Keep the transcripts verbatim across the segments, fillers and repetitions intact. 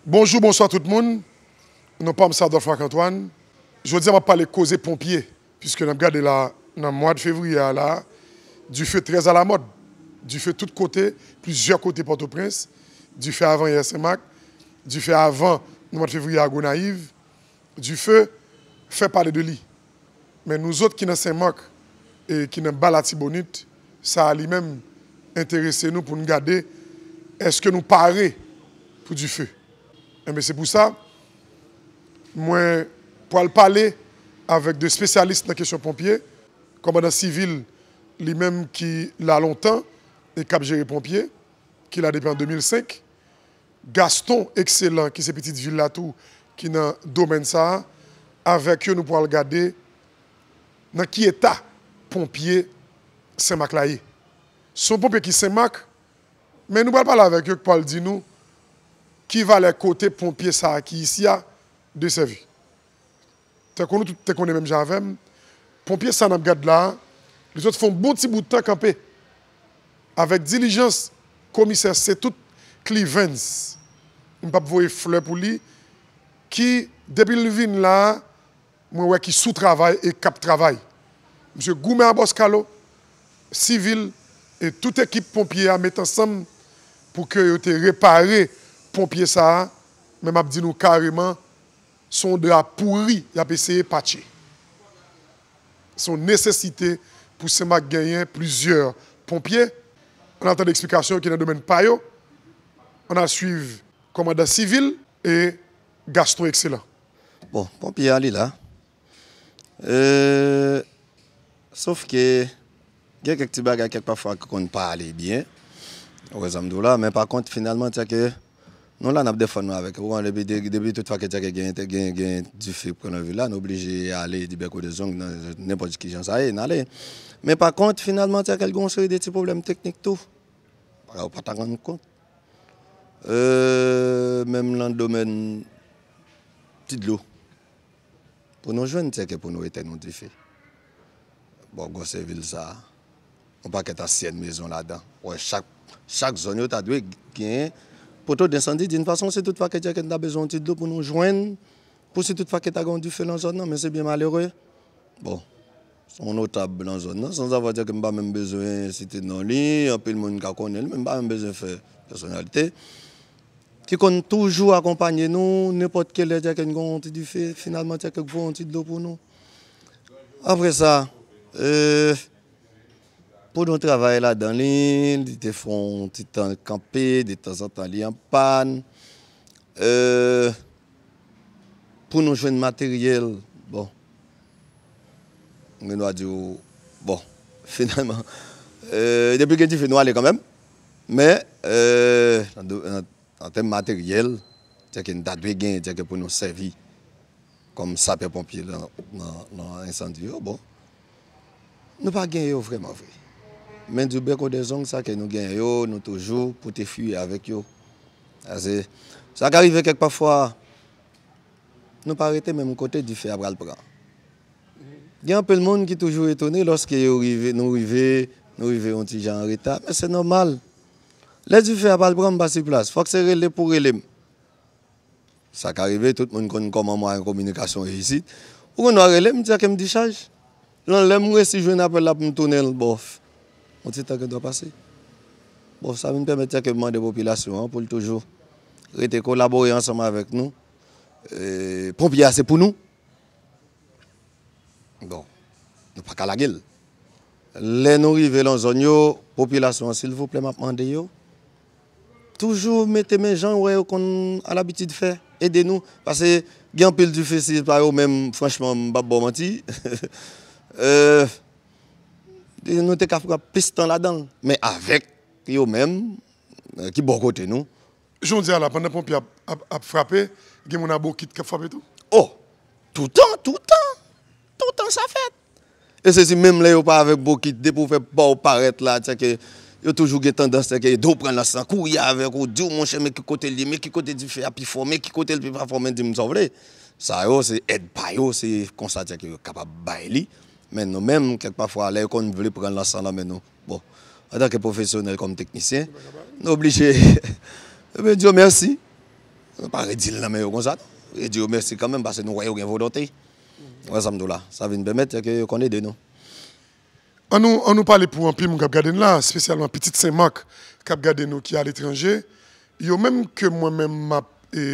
Bonjou, bonswa tout moun. Non pa m se Adolphe Marc Antoine. Jodi a m ap pale koze ponpye, piske n ap gade la, nan mwa de fevriye a la, dife trè alamòd. Dife tout kote, plizyè kote Pòtoprens. Dife avanyè Senmak. Dife avan nan mwa de fevriye a Gonayiv. Dife fè pale de li. Men nou zòt ki nan Senmak e ki nan ba Latibonit, sa a li menm enterese nou pou n gade èske nou pare pou dife. Enben, se pou sa, mwen pral pale avèk de espesyalis nan kesyon ponpye, kòmandan sivil, li menm ki la lontan e k ap jere ponpye, ki la depi an de mil senk, Gaston Excellent, ki se pitit vil la tou, ki nan domèn sa a, avèk yo nou pral gade nan ki eta ponpye Senmak la ye. Se yon ponpye ki Senmak, men nou pral pale avèk yo ki pral di nou ki valè kote ponpye sa a ki isi a desèvi. Tankou nou tout te konnen menm jan avè m, ponpye sa n ap gad la a, li sot fè yon bon ti bout tan kanpe. Avèk dilijans komisè Setout Cleavens, m p ap voye flè pou li, ki, depi l vin la a, mwen wè ki sou travay e k ap travay. Misye goumen a bòskalo, sivil, e tout ekip ponpye a met ansanm pou ke yo te repare ponpye sa a, men m ap di nou kareman, se yon dra pouri y ap eseye patche. Se yon nesesite pou Senmak genyen plizyè ponpye. Ann al tande eksplikasyon yo ki nan domèn pa yo. Ann al swiv kòmandan sivil e Gaston Excellent. Bon, ponpye a li la. Euh, Sof ke gen kèk ti bagay kèk pafwa ki konn pa ale byen. Ou wè sa m di w la, men pa kont, finalman, se ke nou la, n ap defann nou avèk ou, depi, de- depi tout fwa ke se ke gen, gen, gen dife pran nan vil la, nou oblije ale di bèk ou de zong, nan nenpòt ki jan sa ye, n ale. Men pa kont, finalman, se ke l gen yon seri de ti pwoblèm teknik tou. Bagay ou pa ta rann kont. Euh, menm nan domèn ti dlo. Pou nou jwenn tèk e pou nou etèn yon dife. Bò gwosè vil sa a, yon pakèt ansyèn mezon ladan. Wè, chak, chak zòn yo ta dwe genyen poto densandi d'une façon, si tout fwa ke tèk e n ta bezwen yon ti dlo pou nou jwenn, pou si tout fwa ke ta gen yon dife nan zòn nan, men se byen malere. Bon, se yon notab nan zòn nan, sanzavwa di ke m pa menm bezwen site non li, anpil moun ka konnen li, men m pa menm bezwen fè pèsonalite. Ki konn toujou akonpanye nou, nenpòt ki lè, tèk e n gen yon ti dife, finalman, tèk e k voye yon ti dlo pou nou. Apre sa, euh, pou nou travay ladan li, li te fè yon ti tan kanpe, detanzantan li an pàn. Euh, pou nou jwenn materyèl, bon, m gen dwa di w, bon, finalman, euh, depi gen dife, nou ale kanmenm. Men, euh, nan do- nan- an tèm materyèl, tèk e n ta dwe genyen, tèk e pou nou sèvi kòm sapè ponpye nan, nan, nan ensandi yo, bon, nou pa genyen yo vrèman vre. Men di bèk ou de zong sa ke nou genyen yo, nou toujou pote fwi avèk yo. Sa se, sa ka rive kèk pafwa, nou pa rete menm kote dife a pral pran. Gen anpil moun ki toujou etone lòske yo rive, nou rive, nou rive yon ti jan an reta, men se nòmal. Lè dife a pral pran m pa sou plas, fòk se rele pou rele m. Sa ka rive, tout moun konn kòman mwayen kominikasyon ye isit. Ou konn wè rele m, di ke m dichaj. Lan lè m resi jwenn apèl la pou m tounen l, bòf, yon ti tan gen dwa pase. Bòf, sa vin pèmèt ke m mande popilasyon an pou l toujou rete kolabore ansanm avèk nou. E, ponpye a se pou nou. Bon, nou pa ka lage l. Lè nou rive lan zòn yo, popilasyon an, silvouplè, m ap mande yo, toujou mete men jan w wè yo konn a labitid fè, ede nou, paske gen anpil dife, si se pa yo menm, franchman, m p ap ba w manti. Euh, nou te ka pran plis tan ladan l, men avèk yo menm, euh, ki bò kote nou, Jan w di a la, pandan ponpye ap, ap, ap frape, gen moun a bokit k ap frape tou? Oh, toutan, toutan, toutan sa fèt. E se si menm lè yo pa avèk bokit, depi w fè pa w parèt la, tèk e yo toujou gen tandans, tèk e ede w pran lans lan, kouri avèk ou, di w, monchè, men ki kote l ye, men ki kote dife a pi fò, men ki kote l pi pa fò, men di m sa w vle. Sa yo, se èd pa yo, se konsa, tèk e yo kapab bay li. Men nou menm, kèk pafwa, lè yo konn vle pran lans lan nan men nou, bon, antanke pwofesyonèl, kòm teknisyen, nou oblije, nou oblije di yo mèsi. Nou pa redi l nan men yo konsa, non. Redi yo mèsi kanmenm, paske nou wè yo gen volonte. Ou wè sa m di w la? Sa vin pèmèt ke yo konn ede nou. An nou, an nou pale pou anpil moun k ap gade n la, espesyalman pitit Sen Mak k ap gade nou ki aletranje. Yo menm ke mwen menm m ap e,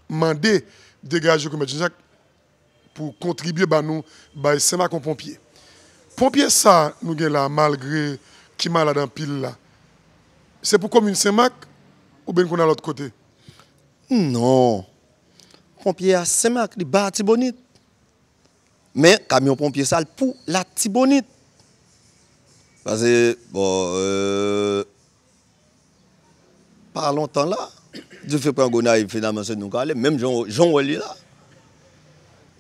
mande degaje Komèt Jan Jak pou kontribye ba nou bay Sen Mak yon ponpye. Ponpye sa nou gen la, malgre ki malad anpil la, se pou komin Sen Mak oubyen l konn al lòt kote? Non. Ponpye a Sen Mak, li ba Latibonit. Men kamyon ponpye sa l pou Latibonit. Paske, bon, euh, pa lontan la, dife pran Gonayiv, finalman se nou k ale, menm jan jan w wè li la.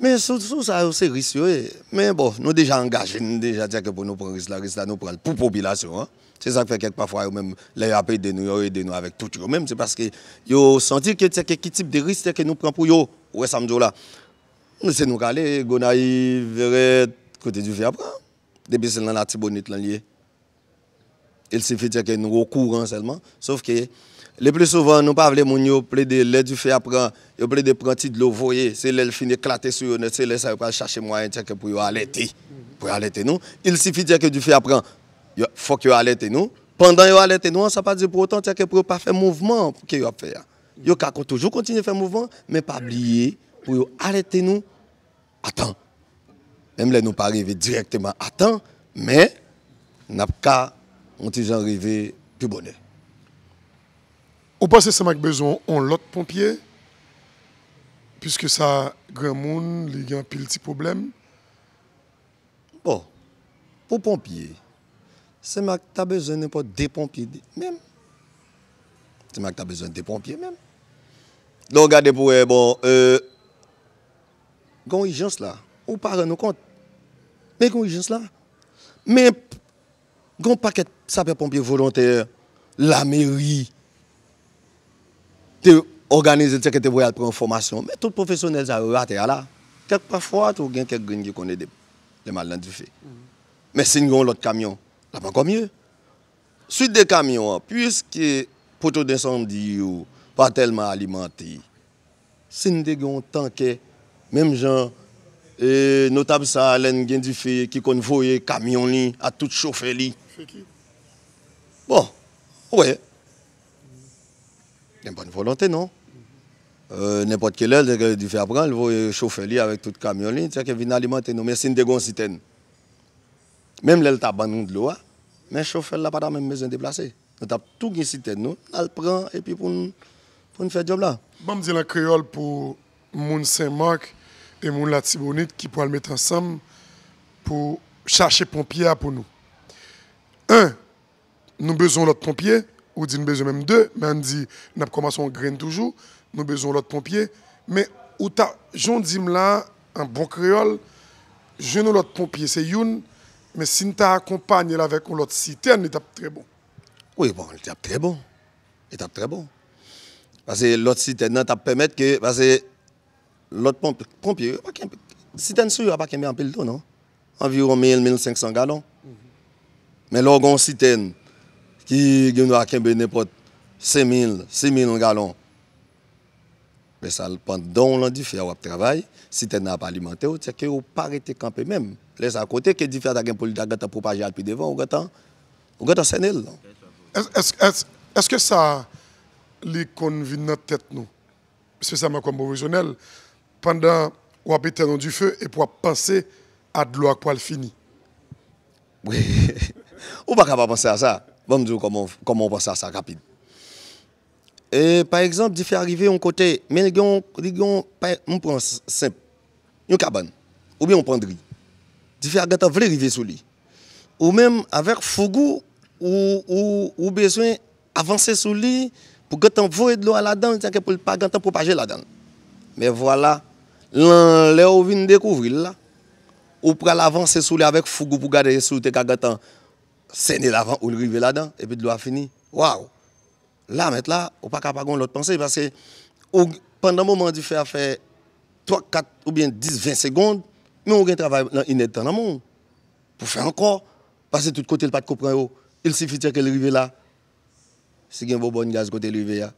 Men sou sou sa yo, se risk yo ye. Men bon, nou deja angaje, nou deja di ke pou nou pran risk la, risk la nou pran l pou popilasyon an. Se sa k fè kèk pafwa yo menm, lè y ap ede nou, yo ede nou avèk tout yo menm. Se paske yo santi ke tèke ki tip de risk tèke nou pran pou yo. Ou wè sa m di w la? Nou se nou k ale, Gonayiv, Vèrèt, kote dife a pran. Depi se nan Latibonit lan l ye. Il sifi tèke nou okouran sèlman. Sof ke, le pli souvan, nou pa vle moun yo plede, lè dife a pran, yo plede pran ti dlo voye. Se lè l fin eklate sou yo nèt, se lè sa yo pral chache mwayen tèke pou yo alète. Pou yo alète nou. Il sifi tèke dife a pran, yo, fòk yo alète nou. Pandan yo alète nou an, sa pa di pou otan tèke pou yo pa fè mouvman ke yo ap fè a. Yo ka kon- toujou kontinye fè mouvman, men pa bliye pou yo alète nou atan. Menm lè nou pa rive dirèkteman atan, men n ap ka yon ti jan rive pi bonè. Ou panse Sen Mak bezwen yon lòt ponpye? Piske sa granmoun, li gen anpil ti pwoblèm. Bon, pou ponpye, Sen Mak ta bezwen nenpòt de ponpye menm. Sen Mak ta bezwen de ponpye menm. Donk, gade pou wè, bon, euh, gen yon ijans la. Ou pa rann ou kont. Men gen yon ijans la. Men gen yon pakèt sapè ponpye volontè, lameri, te òganize, tèke te voye al pran fòmasyon. Men tout pwofesyonèl sa yo atè a la. Kèk pafwa tou gen kèk grenn ki konn ede lè m al nan dife. Men si n gen yon lòt kamyon, l ap ankò mye. Swit de kamyon an, piske poto densandi yo pa tèlman alimante, si n te gen yon tankè, menm jan e, notab sa a, lè n gen dife, ki konn voye kamyon li a tout chofè li. Bon, ou wè, gen bòn volonte, non? Euh, nenpòt ki lè, lè dife a pran, l voye chofè li avèk tout kamyon li, tèke vin alimante nou. Men si n te gen yon sitèn, menm lè l ta ban nou dlo a, men chofè l la pa ta menm bezwen deplase. Nou t ap tou gen sitèn nou, n al pran epi pou n pou n fè djòb la. Ban m di l an kreyòl pou moun Sen Mak e moun Latibonit ki pral met ansanm pou chache ponpye a pou nou. En, nou bezwen yon lòt ponpye, ou di n bezwen menm de, men ann di n ap kòmanse yon grenn toujou, nou bezwen yon lòt ponpye, men ou ta, jan w di m la, an bon kreyòl, jwenn yon lòt ponpye se youn, men si n ta akonpanye l avèk yon lòt sitèn, li t ap trè bon. Wi, bon, li t ap trè bon. Li t ap trè bon. Paske lòt sitèn nan t ap pèmèt ke, paske lòt ponp, ponpye yo pa kenbe, sitèn sou yo a pa kenbe anpil tou non. Anviwon mil, mil senk san galon. Men lè w gen yon sitèn ki gen dwa kenbe nenpòt senk mil, sis mil galon, men sa, pandan w lan dife a w ap travay, sitèn nan ap alimante w, se ke w pa rete kanpe menm. Lè sa, kote ke dife a ta gen pou li ta gentan pwopaje al pi devan, ou gentan, ou gentan sènen l. Èske sa li konn vin nan tèt nou, espesyalman kòm pwofesyonèl, pandan w ap etèn yon dife epi w ap panse a dlo a k pral fini? Ou pa ka pa panse a sa. Ban m di w kòman w panse a sa rapid. E, pa egzanp, dife a rive yon kote, men li gen yon, li gen yon, pa, m pran senp, yon kabann, oubyen yon pandri. Dife a gentan vle rive sou li. Ou menm, avèk foug ou, ou, ou, ou bezwen avanse sou li pou gentan voye dlo a ladan l, tanke pou l pa gentan pwopaje ladan l. Men vwala, lan, lè ou vin dekouvri l la, ou pral avanse sou li avèk foug ou pou gade si w te ka gentan sènen l avan ou l rive ladan, epi dlo a fini. Waw! La, mèt la, ou pa ka pa gen yon lòt panse, paske ou, pandan moman dife a fè twa, kat oubyen dis, ven segonn, men ou gen travay nan inèdtan nan men w pou fè ankò, paske tout kote l pa t ko pran yo, il sifi tè ke l rive la. Si gen bobòn gaz kote l rive a,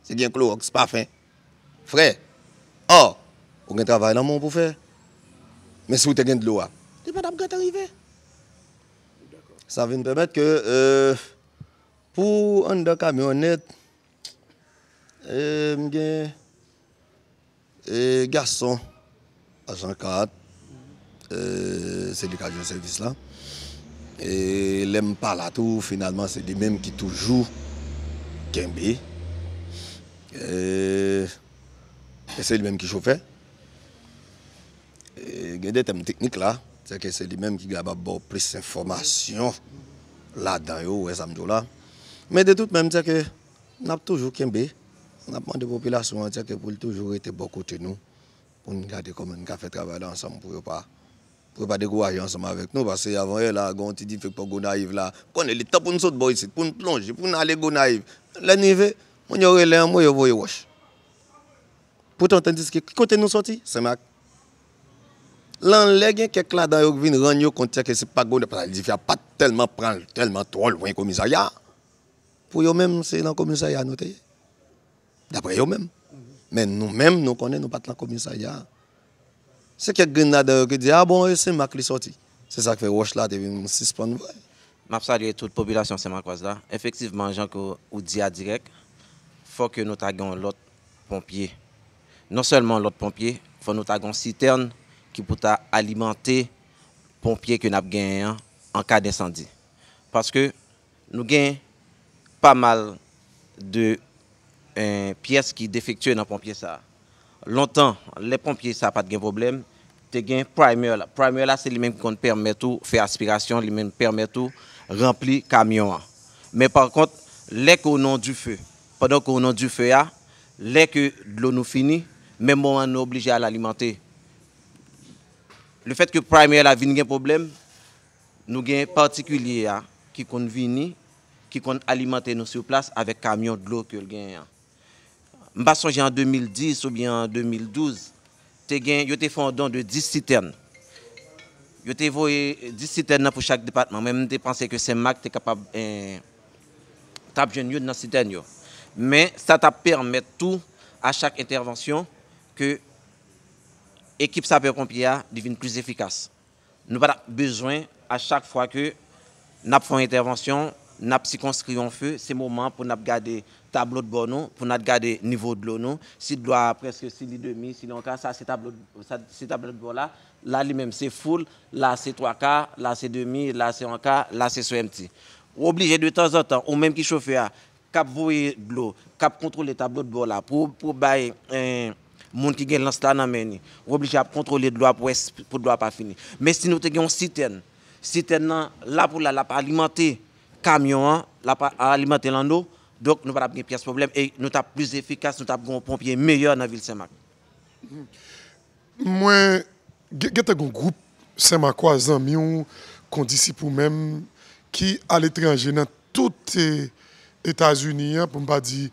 Si gen klowòks, pafen. Frè, ò, ou gen travay nan men w pou fè. Men si w te gen dlo a, li pa t ap gentan rive. Sa vin pèmèt ke, euh, pou anndan kamyon an nèt, euh, m gen, euh, gason, ajan kat, euh, se li k ap jwenn sèvis la. E lè m pa la tou, finalman, se li menm ki toujou kenbe. Euh, e se li menm ki chofè. E gen de tèm teknik la, sèke se li menm ki kapab ba w plis enfòmasyon ladan yo, ou wè sa m di w la. Men de tout menm, sèke n ap toujou kenbe, n ap mande popilasyon an, sèke pou l toujou rete bò kote nou, pou n gade kòman n ka fè travay la ansanm pou yo pa, pou yo pa dekouraje ansanm avèk nou, paske avan yè la, gen yon ti dife k pran Gonayiv la, konnen li tan pou n sot bò isit, pou n plonje, pou n ale Gonayiv. Lè n rive, moun yo rele anmwe, yo voye wòch. Poutan, tandiske, ki kote nou sòti? Senmak. Lan lè gen kèk ladan yo vin rann yo kont ke se pa Gonayiv, paske dife a pa t tèlman pran tèlman twò lwen komisarya. Pou yo menm, se nan komisarya nou te ye. Daprè yo menm. Men nou menm, nou konnen nou pa t nan komisarya. Se kèk grenn ladan yo ki di, "A bon, e Senmak li sòti." Se sa k fè wòch la te vin sispann voye. M ap salye tout popilasyon senmakwaz la. Efektivman, jan ke ou di a dirèk, fò ke nou ta gen yon lòt ponpye. Non sèlman yon lòt ponpye, fò nou ta gen yon sitèn ki pou ta alimante ponpye ke n ap genyen an, an ka densandi. Paske nou gen pa mal de, eh, pyès ki defektye nan ponpye sa a. Lontan, lè ponpye sa a pa t gen pwoblèm, te gen primer la. Primer la, se li menm ki konn pèmèt ou fè aspirasyon, li menm pèmèt ou ranpli kamyon an. Men pa kont, lè ke w nan dife, pandan ke w nan dife a, lè ke dlo nou fini, menm moman nou oblije al alimante. Lefètke primer la vin gen pwoblèm, nou gen patikilye a ki konn vini, ki konn alimante nou sou plas avèk kamyon dlo ke l genyen an. M pa sonje an de mil dis oubyen an de mil douz, te gen, yo te fè yon don de dis sitèn. Yo te voye dis sitèn nan pou chak depatman. Mwen, m te panse ke Senmak te kapab, eh, t ap jwenn youn nan sitèn yo. Men, sa t ap pèmèt tou, a chak entèvansyon, ke ekip sapè ponpye a, li vin plis efikas. Nou pa t ap bezwen, a chak fwa ke n ap fè yon entèvansyon, n ap sikonskri yon fe, se moman pou n ap gade tablo dbò nou, pou n ap gade nivo dlo nou. Si dlo a prèske, si li demi, si li yon ka, sa se tablo, sa se tablo dbò la. La, li menm, se full, la, se twa ka, la, se demi, la, se yon ka, la, se sou empty. Ou oblije de tanzantan, ou menm ki chofè a, k ap voye dlo, k ap kontwole tablo dbò la, pou, pou bay, eh, moun ki gen lans la nan men li. Ou oblije ap kontwole dlo a pou wè s-, pou dlo a pa fini. Men si nou te gen yon sitèn, sitèn nan, la pou la, l ap alimante kamyon an, l ap a-, alimante l an dlo, donk nou pa t ap gen pyès pwoblèm e nou t ap plis efikas, nou t ap gen yon ponpye meyè nan vil Senmak. Mwen, gen, gentan gen yon gwoup Senmakwa, zanmi w, kondisip ou menm, ki aletranje nan tout, eh, Etazini an, pou m pa di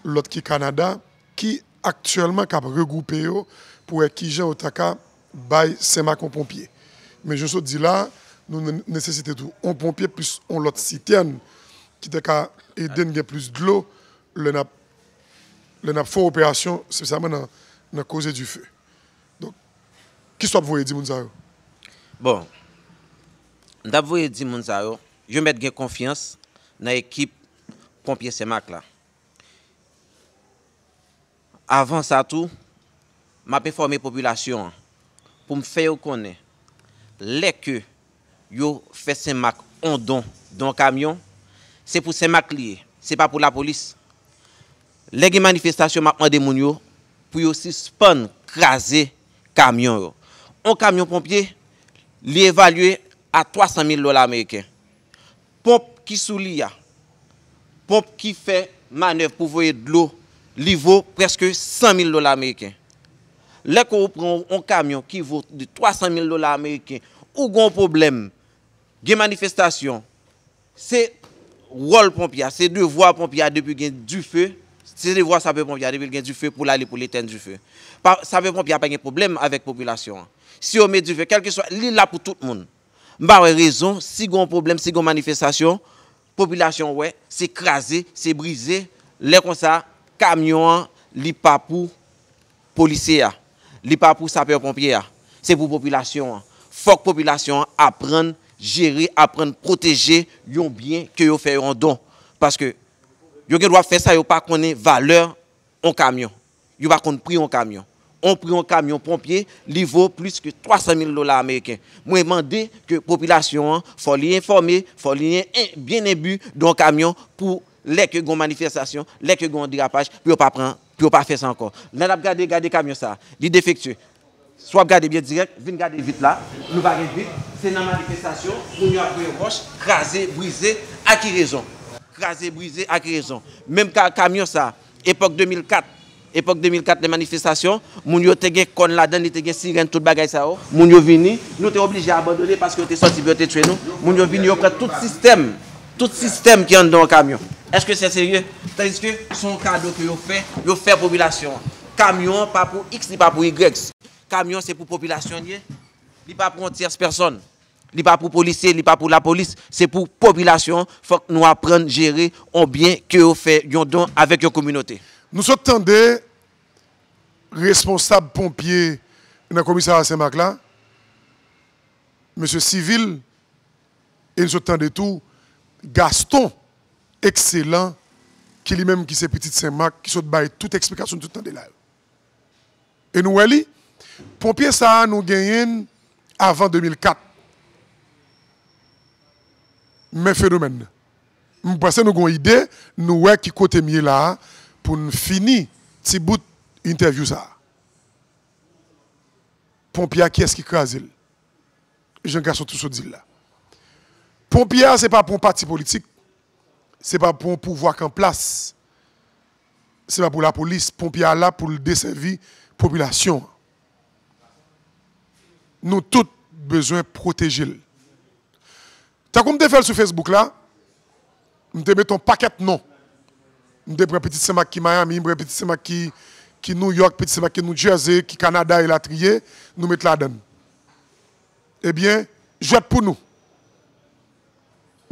lòt ki Kanada, ki aktyèlman k ap regwoupe yo pou wè kijan yo ta ka bay Senmak yon ponpye. Men jan w sot di la, nou ne-, nesesite tou yon ponpye plis yon lòt sitèn ki ta ka ede n gen plis dlo lè n ap, lè n ap fè operasyon, espesyalman nan, nan koze dife. Donk, kisa w ap voye di moun sa yo? Bon, m t ap voye di moun sa yo, yo mèt gen konfyans nan ekip ponpye Senmak la. Avan sa tou, m ap enfòme popilasyon an pou m fè yo konnen, lè ke yo fè Senmak yon don, don kamyon, se pou Senmak li ye, se pa pou lapolis. Lè gen manifestasyon, m ap mande moun yo pou yo sispann kraze kamyon yo. Yon kamyon ponpye, li evalye a twa san mil dola ameriken. Ponp ki sou li a, ponp ki fè manèv pou voye dlo, li vo prèske san mil dola ameriken. Lè ke w pran yon kamyon ki vo de twa san mil dola ameriken, ou gen yon pwoblèm, gen manifestasyon, se wòl ponpye a, se devwa ponpye a depi gen dife, se devwa sapè ponpye a depi l gen dife pou l ale pou l etèn dife. Pa, sapè ponpye a pa gen pwoblèm avèk popilasyon an. Si yo met dife, kèlkeswa, li la pou tout moun. M pa wè rezon, si gen yon pwoblèm, si gen yon manifestasyon, popilasyon wè, se kraze, se brize, lè konsa, Kamyon an, li pa pou polisye a. Li pa pou sapè ponpye a. Se pou popilasyon an. Fòk popilasyon an aprann jere, aprann pwoteje yon byen ke yo fè yo an don. Paske yo gen dwa fè sa, yo pa konnen valè yon kamyon. Yo pa konn pri yon kamyon. Yon pri yon kamyon ponpye, li vo plis ke twa san mil dola ameriken. Mwen mande ke popilasyon an, fò li enfòme, fò li en, en, byen enbi de yon kamyon pou lè ke gen yon manifestasyon, lè ke gen yon derapaj, pou yo pa pran, pou yo pa fè sa ankò. Lè n ap gade, gade kamyon sa a, li defektye. Si w ap gade byen dirèk, vin gade vit la, nou pa gen vit, se nan manifestasyon, moun yo ap voye wòch, kraze, brize, a ki rezon? Kraze, brize, a ki rezon? Menm ka, kamyon sa a, epòk de mil kat, epòk de mil kat, lè manifestasyon, moun yo te gen kòn ladan, li te gen sirèn, tout bagay sa yo. Moun yo vini, nou te oblije abandone paske yo te sòti pou yo te tchwe nou. Moun yo vini, yo pran tout sistèm, tout sistèm ki anndan yon kamyon. Èske se serye? Tandiske se yon kado ke yo fè, yo fè popilasyon an. Kamyon an pa pou X, li pa pou Y. Kamyon se pou popilasyon l ye. Li pa pou yon tyès pèsòn. Li pa pou polisye, li pa pou lapolis. Se pou popilasyon. Fòk nou aprann jere yon byen ke yo fè yon don avèk yon kominote. Nou sot tande responsab ponpye nan komisarya Senmak la, mesye Sivil, e nou sot tande tou Gaston Excellent, ki li menm ki se pitit Senmak, ki sot bay tout eksplikasyon nou sot tande la yo. E nou wè li, ponpye sa a nou genyen l avan de mil kat. Men fenomèn nan. M panse nou gen yon ide, nou wè ki kote m ye la a, pou n fini ti bout entèvyou sa a. Ponpye a, kiyès ki kraze l? Jan Gaston tou sot di l la. Ponpye a, se pa pou yon pati politik, se pa pou yon pouvwa k an plas, se pa pou lapolis. Ponpye a la pou l desèvi popilasyon an. Nou tout bezwen pwoteje l. Tankou m te fè l sou Facebook la, m te mete yon pakèt non. M te pran pitit Senmak ki Miami, m pran pitit Senmak ki, ki New York, pitit Senmak ki New Jersey, ki Kanada, elatriye, nou met ladan l. Ebyen, jwèt pou nou.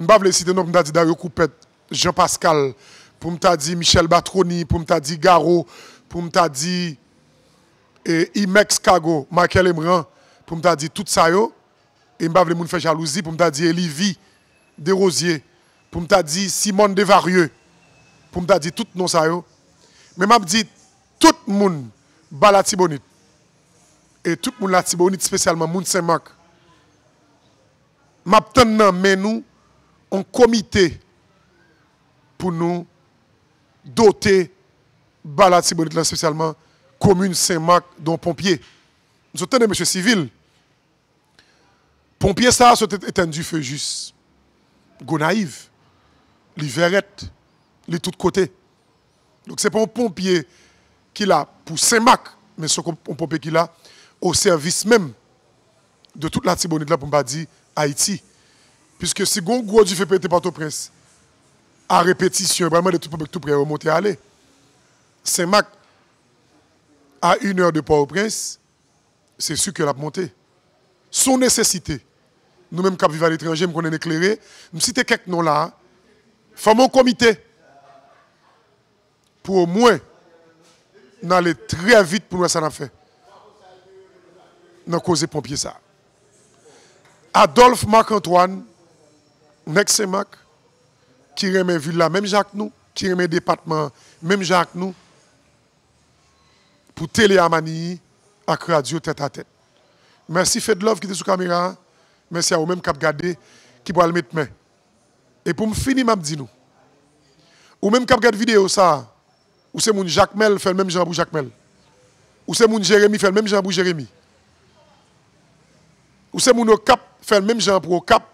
M pa vle site non pou m ta di Dario Coupet, Jean Pascal, pou m ta di Michel Batrony, pou m ta di Garo, pou m ta di, e, Imex Cargo, Michael Emran, pou m ta di tout sa yo. E m pa vle moun fè jalouzi pou m ta di Elivi Desrosiers, pou m ta di Simone Desvarieux, pou m ta di tout non sa yo. Men m ap di tout moun ba Latibonit, e tout moun Latibonit, espesyalman moun Senmak, m ap tann nan men nou yon komite pou nou dote ba Latibonit la, espesyalman komin Senmak, de yon ponpye. M sot tande mesye Sivil. Ponpye sa a sot etèn dife jis Gonayiv, li Vèrèt, li tout kote. Donk, se pa yon ponpye ki la pou Senmak, men se yon ponpye ki la o sèvis menm de tout Latibonit la, pou m pa di Ayiti. Piske si gon gwo dife pete Pòtoprens, a repetisyon, yo pral mande tout ponpye k tou prè yo monte ale. Senmak, a une heure de Pòtoprens, se si ke l ap monte. Se yon nesesite. Nou menm k ap viv aletranje, m konnen n eklere, m site kèk non la a. Fòme yon komite pou omwen n ale trè vit pou n wè sa n ap fè nan koze ponpye sa a. Adolphe Marc Antoine, nèg Senmak, ki renmen vil la menm jan ak nou, ki renmen depatman an menm jan ak nou, pou Tele Amani ak radyo Tèt a Tèt. Mèsi Fedlove ki te sou kamera a. Mèsi a ou menm k ap gade, ki pral met men. E pou m fini, m ap di nou, ou menm k ap gade videyo sa a, ou se moun Jakmèl, fè l menm jan pou Jakmèl. Ou se moun Jeremi, fè l menm jan pou Jeremi. Ou se moun Okap, fè l menm jan pou Okap.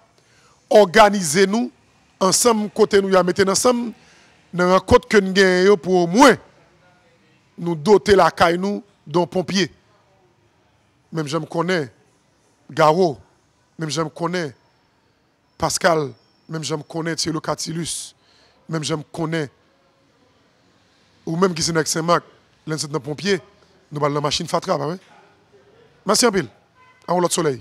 Òganize nou ansanm kote nou ye a, mete n ansanm nan rankont ke n genyen yo pou omwen nou dote lakay nou de yon ponpye. Menm jan m konnen Garo, menm jan m konnen Pascal, menm jan m konnen Thierry Catilus, menm jan m konnen ou menm ki se nèg Senmak, lè n sot nan ponpye, nou pral nan machin fatra, pa vre? Mèsi anpil. A yon lòt solèy.